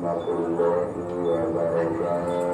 warahmatullahi wabarakatuh.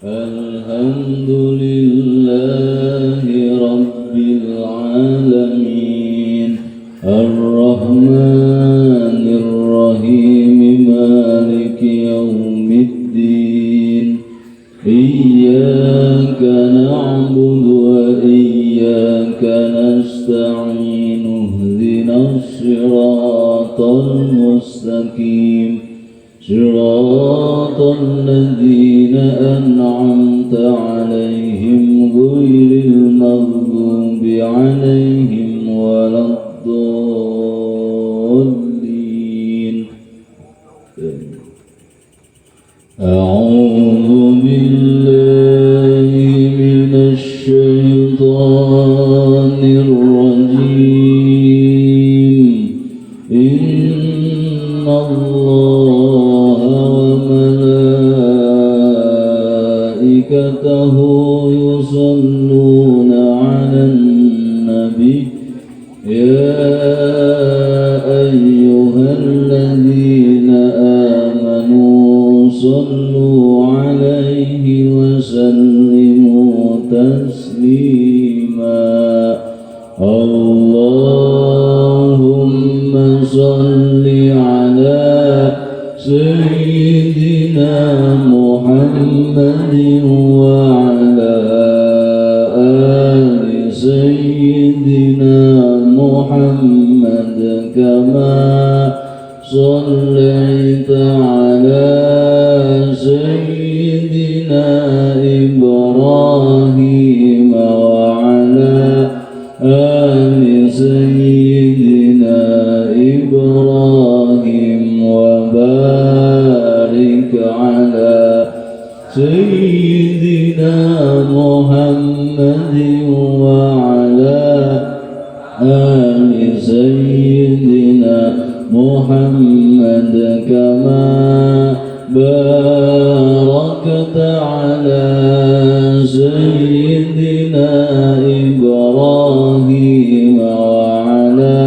الحمد لله رب العالمين الرحمن الرحيم مالك يوم الدين إياك نعبد وإياك نستعين اهدنا الصراط المستقيم صراط الذين أنعمت عليهم غير المغضوب عليهم ولا الضالين. أعوذ بالله من الشيطان الرجيم. إن الله وملائكته يصلون على النبي يا أيها الذين آمنوا صلوا عليه وسلموا تسليما. اللهم صل على سيدنا محمد وعلى آل سيدنا محمد كما صليت على سيدنا إبراهيم وعلى آل سيدنا إبراهيم وبارك على سيدنا محمد وعلى آل سيدنا محمد كما باركت على سيدنا إبراهيم وعلى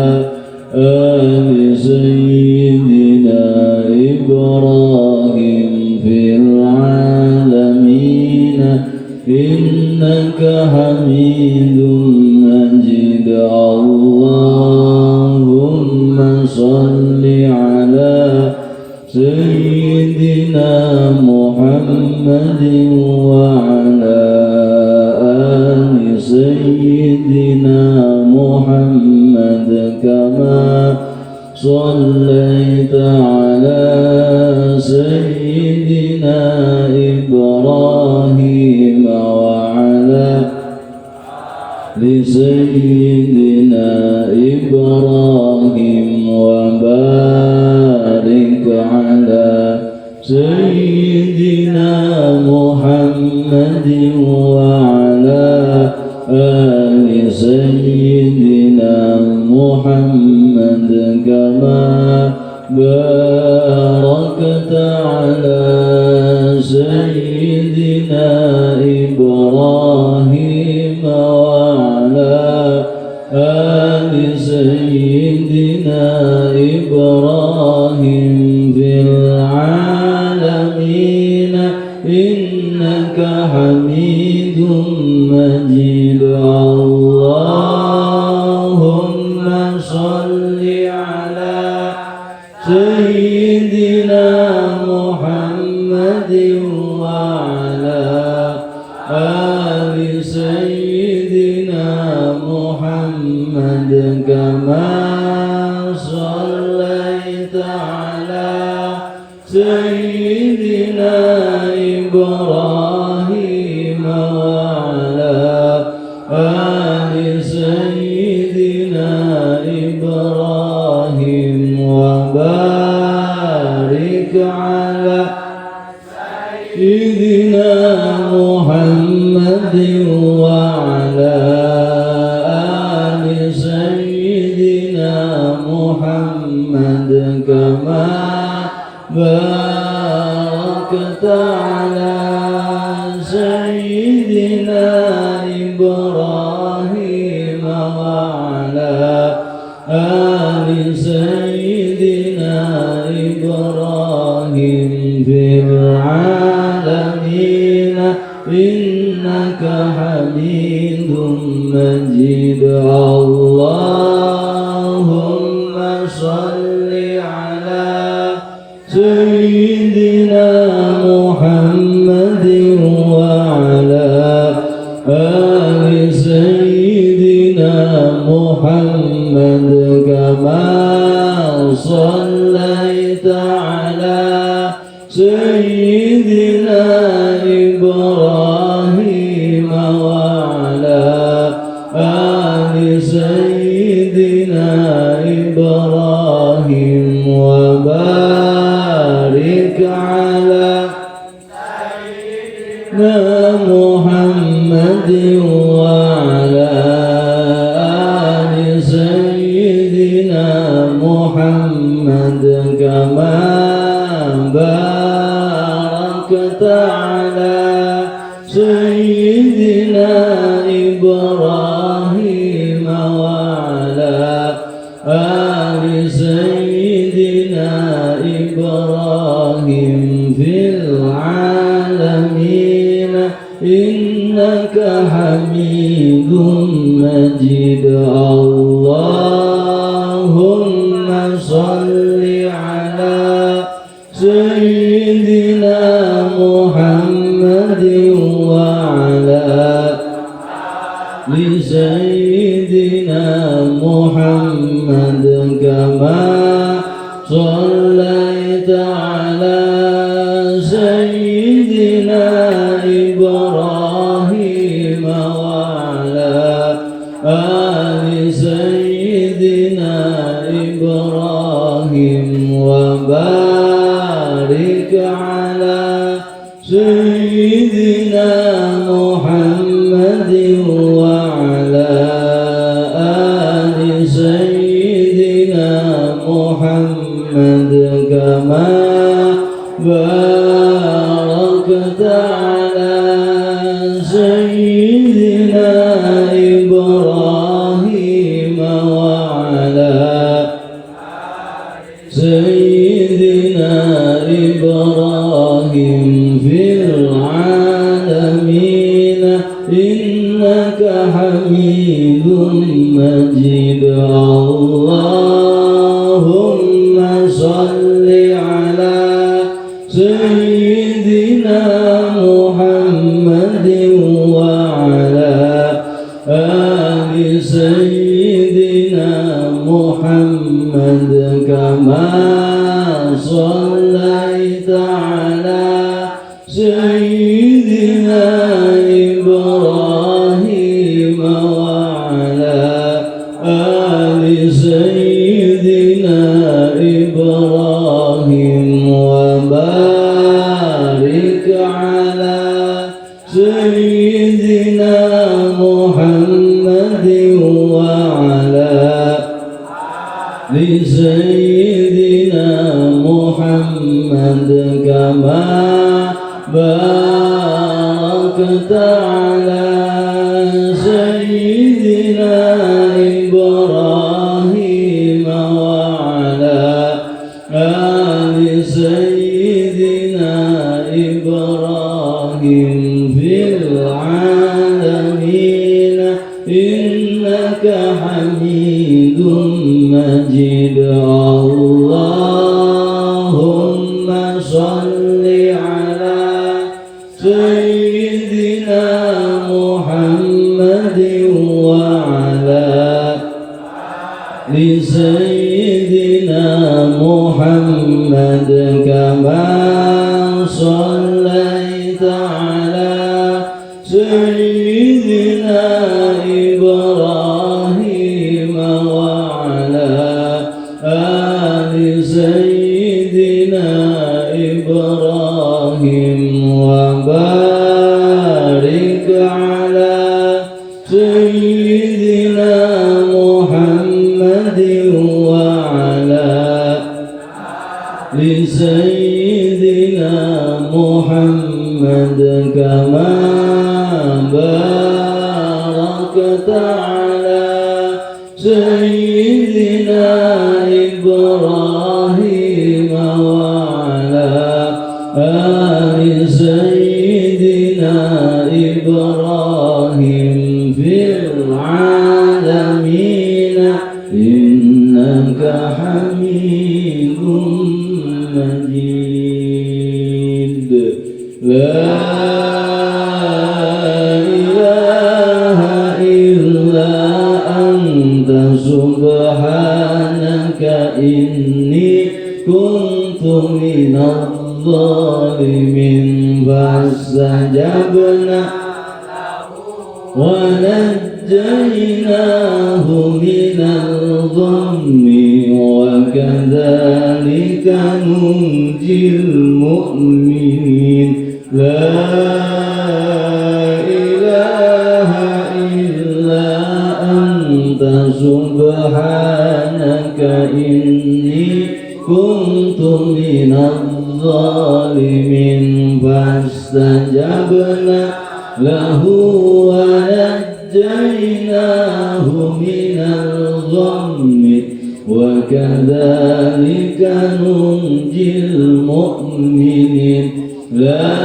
آل سيدنا إبراهيم في العالمين إنك حميد مجيد. اللهم صل على سيدنا محمد وعلى آل سيدنا محمد كما صليت على سيدنا إبراهيم وعلى لسيدنا إبراهيم وبارك على سيدنا محمد وعلى آل سيدنا محمد كما باركت على سيدنا إبراهيم وعلى آل سيدنا إبراهيم في العالمين إنك حميد مجيد. اللهم صل على سيدنا محمد وعلى آل سيدنا محمد كما صليت على سيدنا إبراهيم وعلى آل سيدنا إبراهيم وبارك على سيدنا محمد وعلى آل سيدنا محمد كما باركت على سيدنا إبراهيم وعلى آل سيدنا إبراهيم في العالمين إنك حميد مجيد. اللهم صل على سيدنا محمد وعلى آل سيدنا محمد كما صليت على سيدنا إبراهيم وعلى آل سيدنا إبراهيم وبارك على سيدنا محمد وعلى آل سيدنا محمد كما باركت على سيدنا إبراهيم وعلى آل سيدنا إبراهيم في العالمين إنك حميد مجيد. اللهم صل على سيدنا محمد وعلى لسيدنا محمد كما صليت على سيدنا إبراهيم وعلى آل سيدنا إبراهيم وبارك على سيدنا محمد وعلى آل سيدنا محمد كما باركت على سيدنا إبراهيم وعلى سيدنا إبراهيم في العالمين إنك حميد مجيد. اللهم صل على سيدنا محمد وعلى آل سيدنا محمد كما صليت على سيدنا إبراهيم وعلى آل سيدنا إبراهيم وبارك على سيدنا محمد وعلى لسيدنا محمد كما باركت على سيدنا إبراهيم وعلى آل سيدنا إبراهيم في العالمين إنك حميد مجيد. اللهم صل على سيدنا سيدنا محمد كما صليت على سيدنا إبراهيم وعلى آل سيدنا إبراهيم وبارك على سيدنا محمد وعلى لسيدنا محمد كما باركت على سيدنا إبراهيم وعلى آل سيدنا إبراهيم في العالمين إنك حميد مجيد. لا إله إلا أنت سبحانك إني كنت من الظالمين. فاستجبنا ونجيناه من الغم وكذلك ننجي المؤمنين. لا إله إلا أنت سبحانك إني كنت من الظالمين. فاستجبنا له ونجيناه من الغم وكذلك ننجي المؤمنين. لا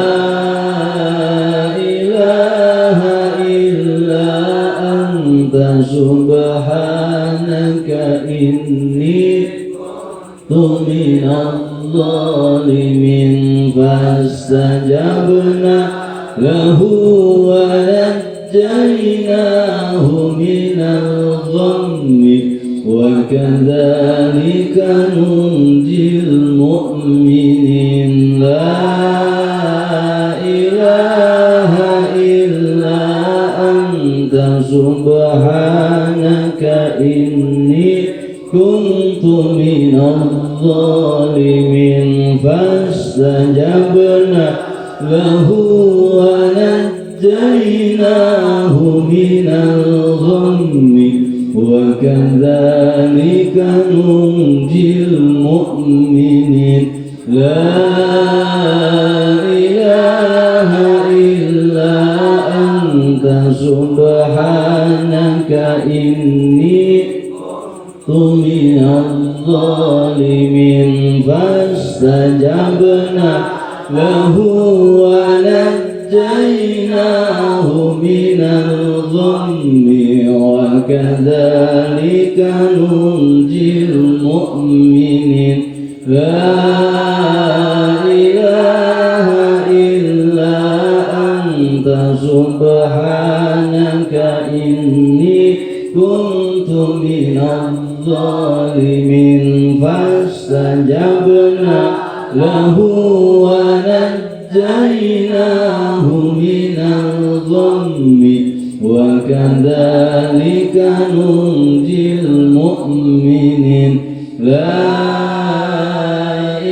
إله إلا أنت سبحانك إني كنت من الظالمين. فاستجبنا له ونجيناه من الغم وكذلك ننجي المؤمنين. لا إله إلا أنت سبحانك إني كنت من الظالمين. فاستجبنا له ونجيناه من الغم وكذلك ننجي المؤمنين. لا إله إلا أنت سبحانك إني كنت من الظالمين. فاستجبنا له ونجيناه من الغم وكذلك ننجي المؤمنين. لا إله إلا أنت سبحانك إني كنت من الظالمين. فاستجبنا له ونجيناه من الغم وكذلك ننجي المؤمنين. لا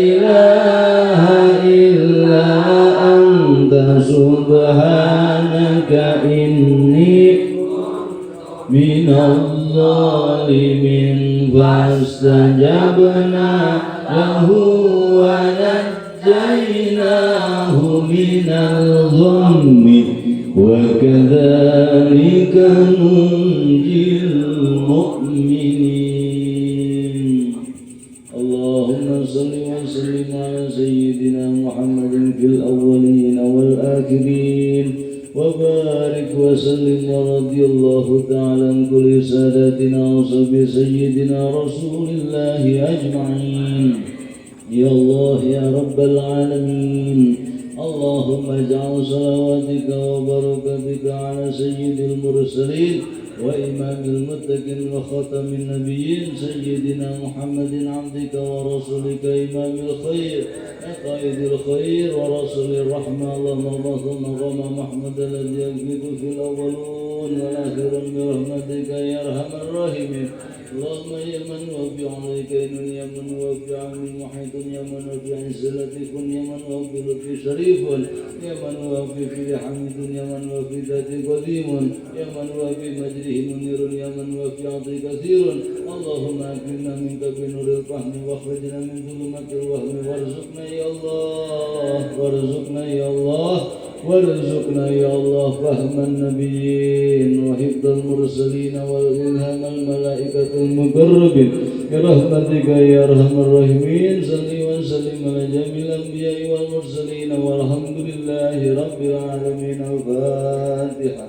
إله إلا أنت سبحانك إني من الظالمين. فاستجبنا له ونجيناه من الغم وكذلك ننجي المؤمنين. اللهم صل وسلم على سيدنا محمد في الأولين والآخرين وبارك وسلم ورضي الله تعالى عن كل ساداتنا وصحب سيدنا رسول الله أجمعين. يا الله يا رب العالمين، اللهم اجعل صلواتك وبركاتك على سيد المرسلين وإمام المتقين وخاتم النبيين سيدنا محمد عبدك ورسولك إمام الخير قائد الخير ورسول الرحمة. اللهم ابعث مقام محمد الذي يكفيك في الأولون والآخرون برحمتك يا أرحم الراحمين. اللهم يا من وفي عليك يا من وفي عام محيط يا من وفي عز لطيف يا من وفي لطف شريف يا من وفي في حميد يا من وفي ذات قديم يا من وفي مجره منير يا من وفي عطي كثير. اللهم أكرمنا منك بنور الفهم واخرجنا من ظلمات الوهم وارزقنا يا الله وارزقنا يا الله وارزقنا يا الله فهم النبيين وحفظ المرسلين والإلهام الملائكة المقربين برحمتك يا أرحم الراحمين. صل وسلم على جميع الأنبياء والمرسلين والحمد لله رب العالمين. الفاتحة.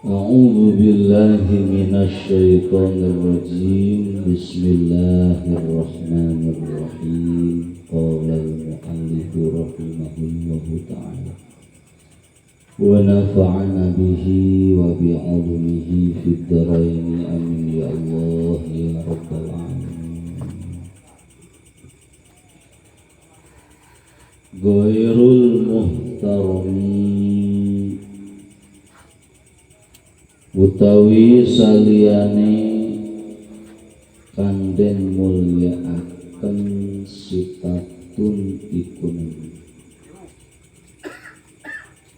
أعوذ بالله من الشيطان الرجيم. بسم الله الرحمن الرحيم. قال المؤلف رحمه الله تعالى ونفعنا به وبعلمه في الدارين آمين يا الله يا رب العالمين. غير المحترم utawi saliyane kang den mulyakaken sitatun iku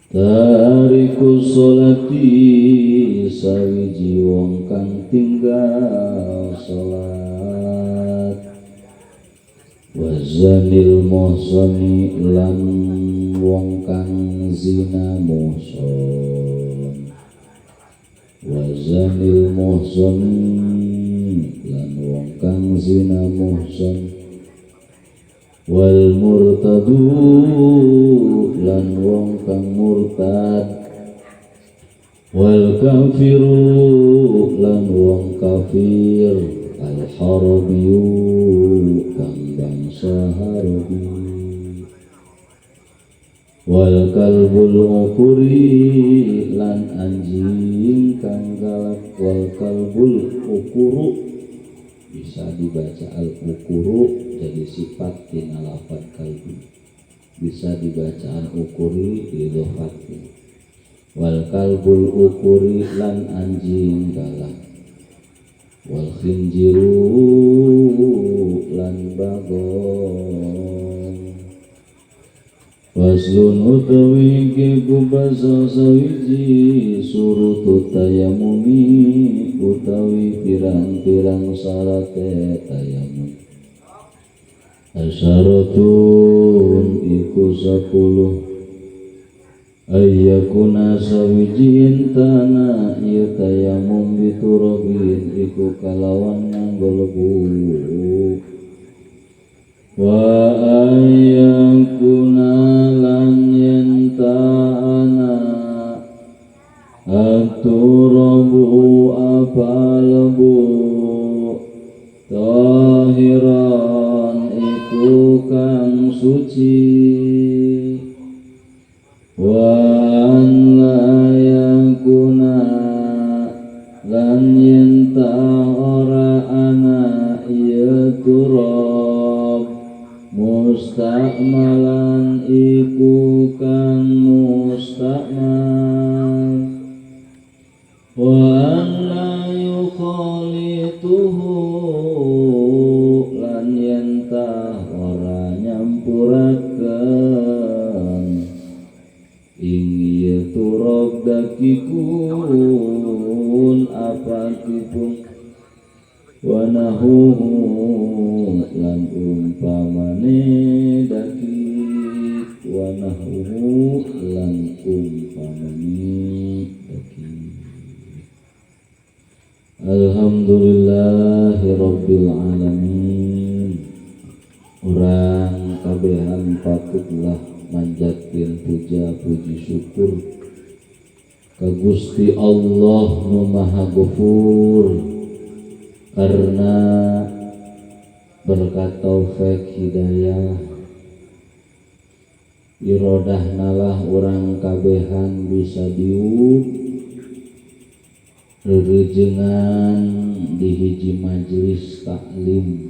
tariku sholati sawiji wong kang tinggal salat wazanil muhsani lan wong kang zina muhsan wazanil muhsani lan wong kang zina muhsan wal murtadu lan wong kang murtad wal kafiru lan wong kafir al harabiyu kang bangsa harabi wal kalbul ukuri lan anjing kang galak wal kalbul ukuru bisa dibaca al ukuru jadi sifat dina lafadz kalbi, bisa dibaca al ukuri idhofati wal kalbul ukuri lan anjing galak wal khinjiru lan bagong. Faslun utawi iki basa sawiji surutut tayamumi utawi pirang-pirang syarate tayamum. Asyaratun iku 10 ayyakuna sawiji tana ieu tayamum biturabin iku kalawan nganggo lebu wa ayyakuna lan yen ta'ana aturabu apa lebu tahiran iku kang suci wa an la yakuna lan yen ta ora ana ieu turab mustakmalan iku kang mustakmal wa an la yukhalitu dakikun apatipun wa nahuhu lan umpamane dakik wa nahuhu lan umpamane dakik. Alhamdulillahi rabbil alamin. Urang kabehan patutlah manjatkeun puja puji syukur ka Gusti Allah nu Maha Ghafur karena berkat taufik hidayah irodah nalah urang kabehan bisa diuk rerejengan di hiji majelis taklim.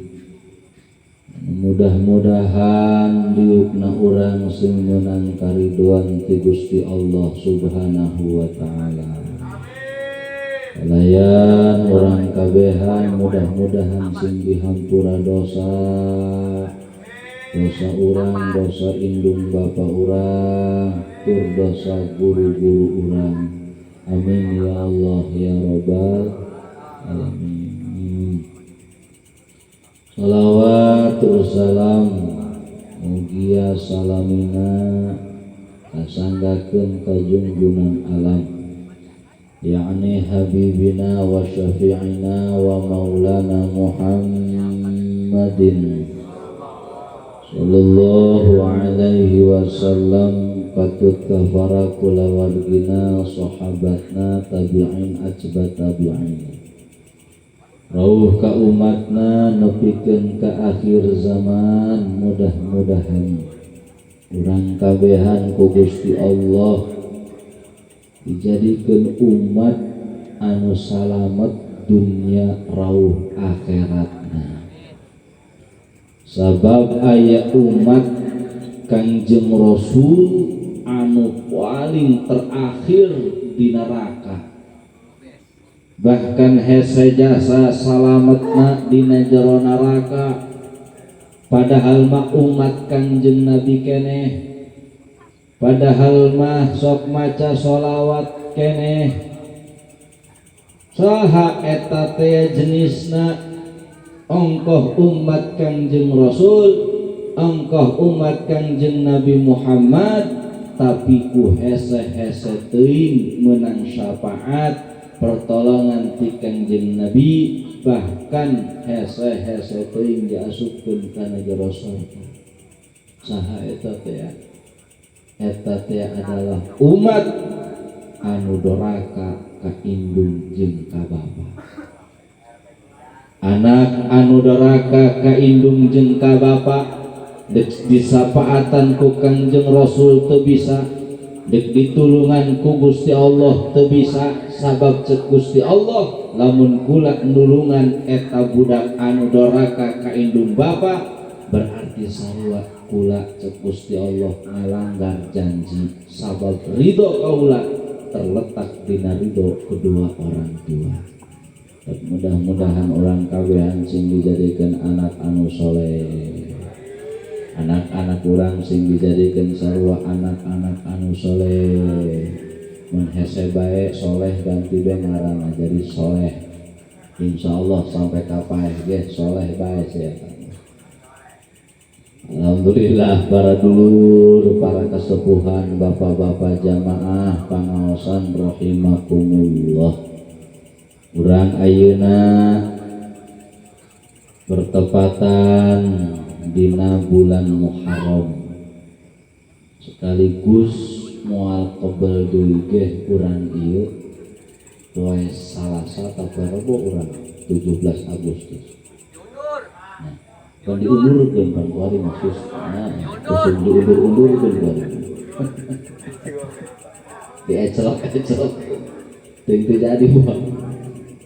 Mudah-mudahan diukna urang sing meunang karidoan ti Gusti Allah Subhanahu wa taala. Kalayan urang kabehan mudah-mudahan sing dihampura dosa. Dosa urang, dosa indung bapa urang, tur dosa guru-guru urang. Amin ya Allah ya Rabbal alamin. Salawat salam mugia salamina kasanggakeun ka junjungan alam yakni habibina wa syafi'ina wa maulana Muhammadin sallallahu alaihi wasallam katut kafara kulawargina sahabatna tabi'in ajbat tabi'in rauh ka umatna nepikeun ka akhir zaman. Mudah-mudahan urang kabehan ku Gusti Allah dijadikeun umat anu salamet dunya rauh akhiratna. Sabab aya umat Kangjeng Rasul anu paling terakhir di neraka, bahkan hese jasa salametna dina jero neraka. Padahal mah umat Kangjeng Nabi keneh, padahal mah sok maca sholawat keneh. Saha eta teh jenisna? Ongkoh umat Kangjeng Rasul, ongkoh umat Kangjeng Nabi Muhammad, tapi ku hese-hese teuing meunang syafaat pertolongan ti Kangjeng Nabi, bahkan hese-hese teuing diasupkeun kana jero surga. Saha eta teh? Eta teh adalah umat anu doraka ka indung jeung ka bapa. Anak anu doraka ka indung jeung ka bapa dek disapaatan ku Kangjeng Rasul teu bisa, dek ditulungan ku Gusti Allah teu bisa. Sabab cek Gusti Allah lamun kula nulungan eta budak anu doraka ka indung bapa berarti sarua kula cek Gusti Allah ngalanggar janji. Sabab ridho kaula terletak dina ridho kedua orang tua. Mudah-mudahan orang kabehan sing dijadikan anak anu soleh, anak-anak urang sing dijadikan sarua anak-anak anu soleh. Mun hese bae soleh ganti bae ngaranna jadi soleh. Insyaallah sampai kapaeh ge soleh bae sia. Alhamdulillah para dulur, para kesepuhan, bapak-bapak jamaah pangaosan rahimakumullah. Urang ayeuna bertepatan dina bulan Muharram sekaligus moal kebel deui ge urang ieu poe Salasa tapi Rebo urang 17 Agustus. Nah, kan diundurkeun pan kuari maksud. Nah, terus diundur-undurkeun kuari. Diecelok-ecelok. Teuing teu jadi buah.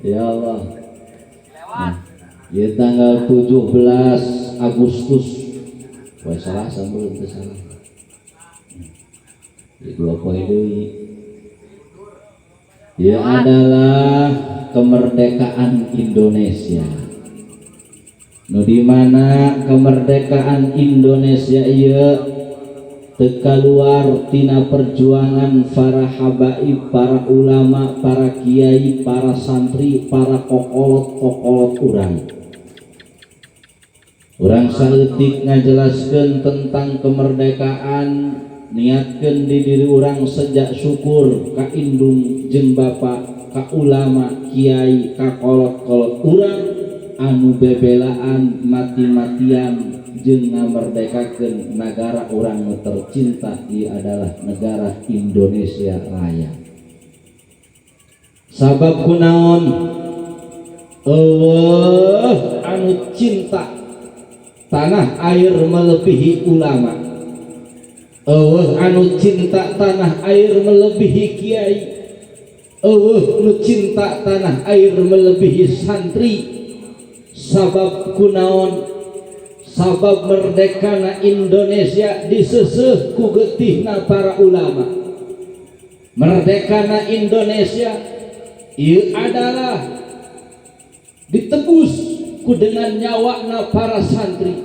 Ya Allah. Nah, ya tanggal 17 Agustus. Poe Salasa belum teu salah. Ya, dua poe deui. Ya adalah kemerdekaan Indonesia. Nu di mana kemerdekaan Indonesia ieu Teu kaluar tina perjuangan para habaib, para ulama, para kiai, para santri, para kokolot-kokolot urang. Urang saeutik ngajelaskeun tentang kemerdekaan, niatkeun di diri urang sejak syukur ka indung jeung bapa, ka ulama, kiai, ka kolot-kolot urang anu bebelaan mati-matian jeung ngamerdekakeun nagara urang nu tercinta, ieu adalah negara Indonesia Raya. Sabab kunaon? Euweuh anu cinta tanah air melebihi ulama, euweuh anu cinta tanah air melebihi kiai, euweuh nu cinta tanah air melebihi santri. Sabab kunaon? Sabab merdekana Indonesia diseuseuh ku getihna para ulama. Merdekana Indonesia ieu adalah ditebus ku dengan nyawana para santri,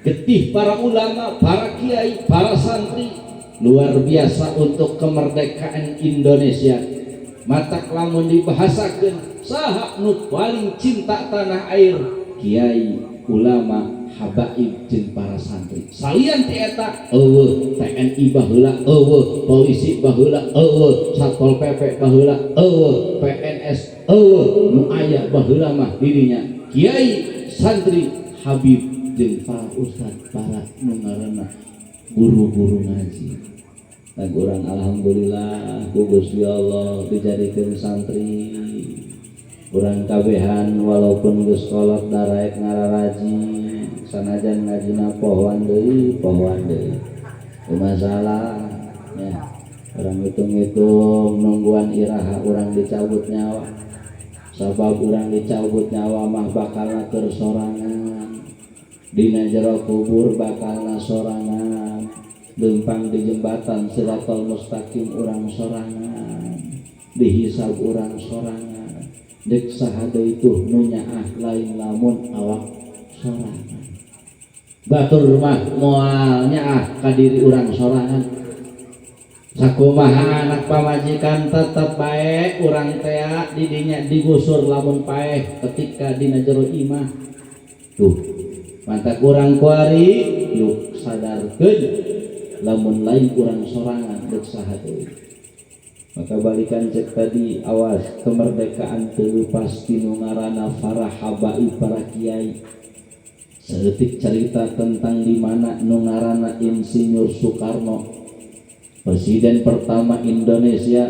getih para ulama, para kiai, para santri luar biasa untuk kemerdekaan Indonesia. Matak lamun dibahasakeun saha nu paling cinta tanah air? Kiai, ulama, habaib jeung para santri. Salian ti eta euweuh TNI baheula, euweuh polisi baheula, euweuh Satpol PP baheula, euweuh PNS, euweuh. Nu aya baheula mah dirinya kiai, santri, habib jeung para ustad, para nu ngaranna guru-guru ngaji. Dan urang alhamdulillah ku Gusti Allah dijadikeun santri. Urang kabehan walaupun geus kolot daraek ngararaji, sanajan ngajina pohoan deui, pohoan deui. Teu masalah ya. Urang hitung-hitung nungguan iraha urang dicabut nyawa. Sabab urang dicabut nyawa mah bakalna keur sorangan. Dina jero kubur bakalna sorangan. Leumpang di jembatan Siratal Mustaqim urang sorangan. Dihisab urang sorangan. Dek saha deui tuh nu nyaah lain lamun awak sorangan. Batur mah moal nyaah ka diri urang sorangan. Sakumaha anak pamajikan tetep bae urang tea didinya digusur lamun paeh ketika dina jero imah. Tuh, mantak urang kuari yuk sadarkeun lamun lain urang sorangan dek saha deui. Maka balikan cek tadi, awas, kemerdekaan teu pasti nu ngaranna para habaib, para kiai. Saeutik cerita tentang di mana nu ngaranna Insinyur Soekarno, presiden pertama Indonesia.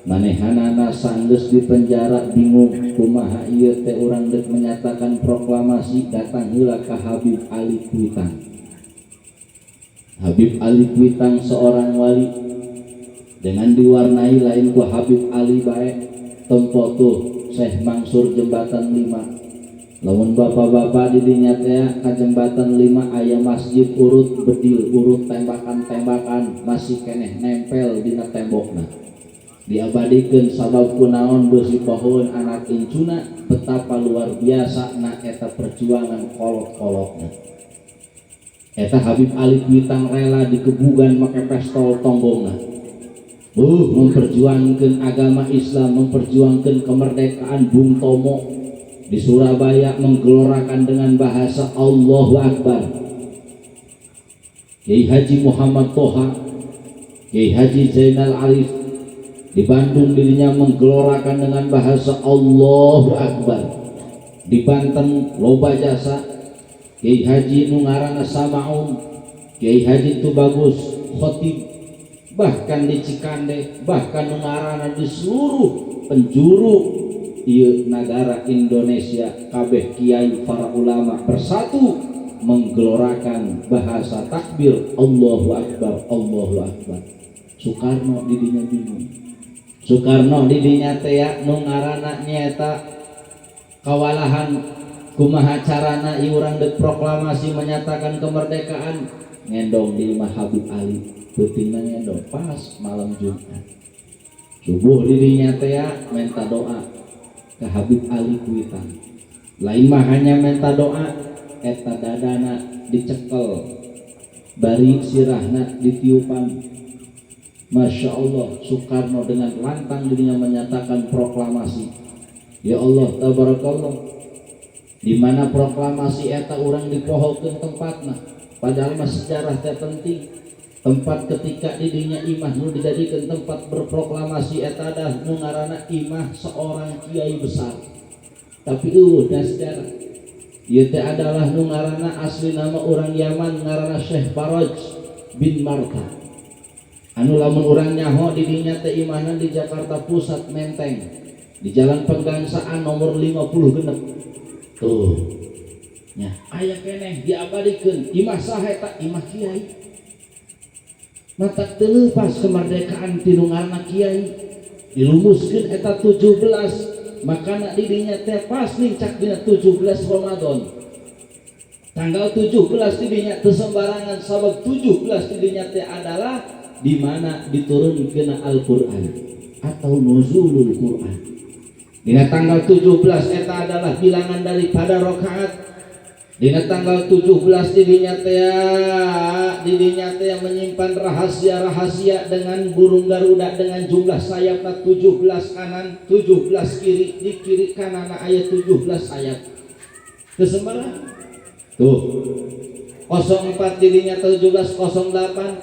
Manehanana sanggeus di penjara bingung kumaha ieu teh urang deuk menyatakan proklamasi, datang heula ka Habib Ali Kwitang. Habib Ali Kwitang seorang wali dengan diwarnai lain ku Habib Ali bae, tempo tuh Syekh Mansur Jembatan 5. Lamun bapak-bapak di dinya teh ka Jembatan 5 aya masjid urut bedil, urut tembakan-tembakan masih keneh nempel dina tembokna. Diabadikeun sabab kunaon? Beusi pohon anak incuna betapa luar biasa na eta perjuangan kolot-kolotna. Eta Habib Ali Kwitang rela dikebugan make pestol tonggongna. Memperjuangkan agama Islam, memperjuangkan kemerdekaan. Bung Tomo di Surabaya menggelorakan dengan bahasa Allahu Akbar. Kiai Haji Muhammad Toha, Kiai Haji Zainal Arif di Bandung dirinya menggelorakan dengan bahasa Allahu Akbar. Di Banten loba jasa Kiai Haji nu ngaranna Samaun, Kiai Haji Tubagus Khotib, bahkan di Cikande, bahkan nu ngaranna di seluruh penjuru ieu negara Indonesia kabeh kiai, para ulama bersatu menggelorakan bahasa takbir Allahu Akbar, Allahu Akbar. Soekarno didinya bingung. Soekarno didinya teh nu ngaranna nyaeta kawalahan kumaha carana ieu urang deuk proklamasi menyatakan kemerdekaan, ngendong di imah Habib Ali, peutingna ngendong pas malam Jumat. Subuh didinya teh minta doa ke Habib Ali Kwitang. Lain mah hanya minta doa, eta dadana dicekel. Bari sirahna ditiupan. Masya Allah, Soekarno dengan lantang dirinya menyatakan proklamasi. Ya Allah, tabarakallah. Di mana proklamasi eta urang dipohokeun tempatna. Padahal mah sejarah teh penting. Tempat ketika didinya imah nu dijadikan tempat berproklamasi eta adalah nu ngaranna imah seorang kiai besar. Tapi da sejarah. Ieu teh adalah nu ngaranna asli nama orang Yaman ngaranna Syekh Faraj bin Marta. Anu lamun urang nyaho didinya teh imahna di Jakarta Pusat Menteng. Di Jalan Pegangsaan nomor 50 genep. Tuh. Nya aya keneh diabadikeun imah saha eta imah kiai. Mata teu leupas kemerdekaan ti nu ngaranna kiai. Dirumuskeun eta 17 makana didinya teh pas nincak dina 17 Ramadan. Tanggal 17 didinya teu sembarangan sabab 17 didinya teh adalah di mana diturunkeun Al-Qur'an atau nuzulul Qur'an. Dina tanggal 17 eta adalah bilangan daripada rakaat. Dina tanggal 17 didinya teh menyimpan rahasia-rahasia dengan burung Garuda dengan jumlah sayapna 17 kanan, 17 kiri, di kiri kanan aya 17 sayap. Kesembaran. Tuh. 04 didinya 17 08 08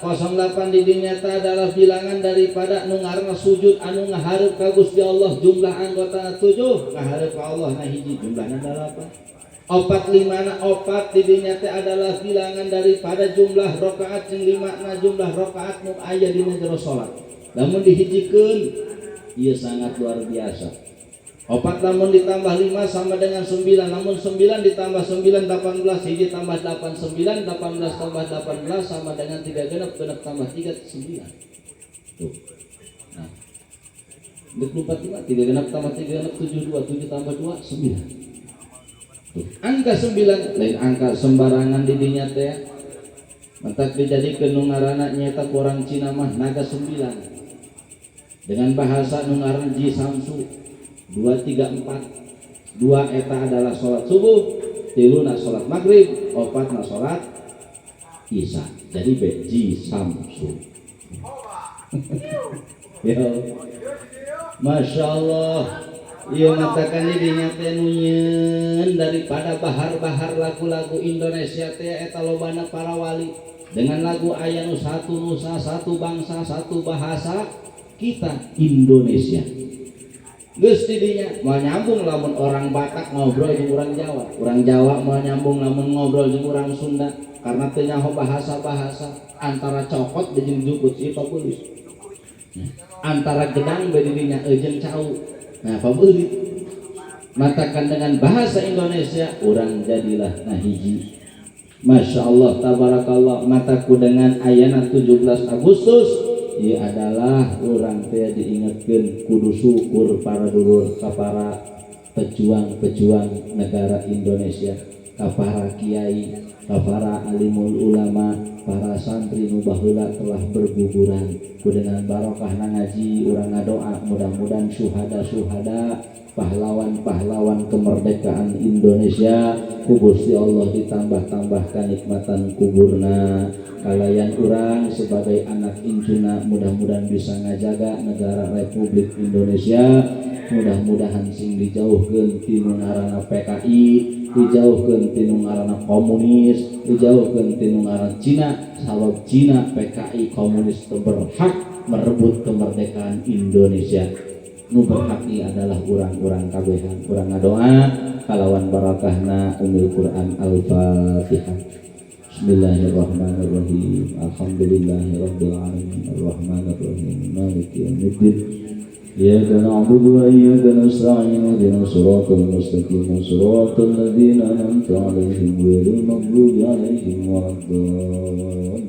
didinya teh adalah bilangan daripada nu ngaranna sujud anu ngahareup ka Gusti Allah jumlah anggota 7 ngahareup ka Allah na hiji jumlahna 8. Opat lima na opat didinya teh adalah bilangan daripada jumlah rakaat jeung lima na jumlah rakaat nu aya dina jero salat. Lamun dihijikeun ieu sangat luar biasa. Opat lamun ditambah 5 sama dengan 9. Lamun 9 ditambah 9 18, hiji tambah 8 9, 18 tambah 18 sama dengan 3 genep, genep tambah 3 9. Tuh. Nah. 24 5, 3 genep tambah 3 genep 7 2, 7 tambah 2 9. Tuh. Angka 9 lain angka sembarangan didinya teh. Mentak dijadikeun nu ngaranna nyaeta ku orang Cina mah naga 9. Dengan bahasa nu ngaranna Ji Samsu 2 3 4. 2 eta adalah salat subuh, 3 na salat maghrib, 4 na salat isya. Jadi be Ji Samsu. Ya. Masya Allah. Ieu matakan didinya teh nu nyeun daripada bahar-bahar lagu-lagu Indonesia teh eta lobana para wali dengan lagu aya nu satu nusa, satu bangsa, satu bahasa kita Indonesia. Geus didinya moal nyambung lamun orang Batak ngobrol jeung orang Jawa, orang Jawa moal nyambung lamun ngobrol jeung orang Sunda karena teu nyaho bahasa-bahasa antara cokot jeung jukut ieu pabeuli. Antara gedang bae didinya jeung cau. Nah, pabeuli. Matakan dengan bahasa Indonesia orang jadilah nahiji. Masya Allah, tabarakallah, mataku dengan ayana 17 Agustus ieu adalah urang teh diingatkeun kudu syukur para dulur ka para pejuang-pejuang negara Indonesia, ka para kiai, ka para alimul ulama, para santri nu baheula telah berguguran. Ku dengan barokah ngaji urang ngadoa mudah-mudahan syuhada-syuhada pahlawan-pahlawan kemerdekaan Indonesia ku Gusti Allah ditambah-tambahkan nikmatan kuburna. Kalayan urang sebagai anak incuna mudah-mudahan bisa ngajaga negara Republik Indonesia, mudah-mudahan sing dijauhkeun ti nu ngaranna PKI, dijauhkeun ti nu ngaranna komunis, dijauhkeun ti nu ngaranna Cina, sabab Cina PKI komunis teu berhak merebut kemerdekaan Indonesia. Nu berhak ieu adalah urang-urang kabehan. Urang ngadoa kalawan barakahna Ummul Quran. Al-Fatihah. Bismillahirrahmanirrahim. Alhamdulillahirabbil alamin arrahmanirrahim maliki yaumiddin. Iyyaka na'budu wa iyyaka nasta'in ihdinas siratal mustaqim siratal ladzina an'amta 'alaihim ghairil maghdubi 'alaihim waladdallin.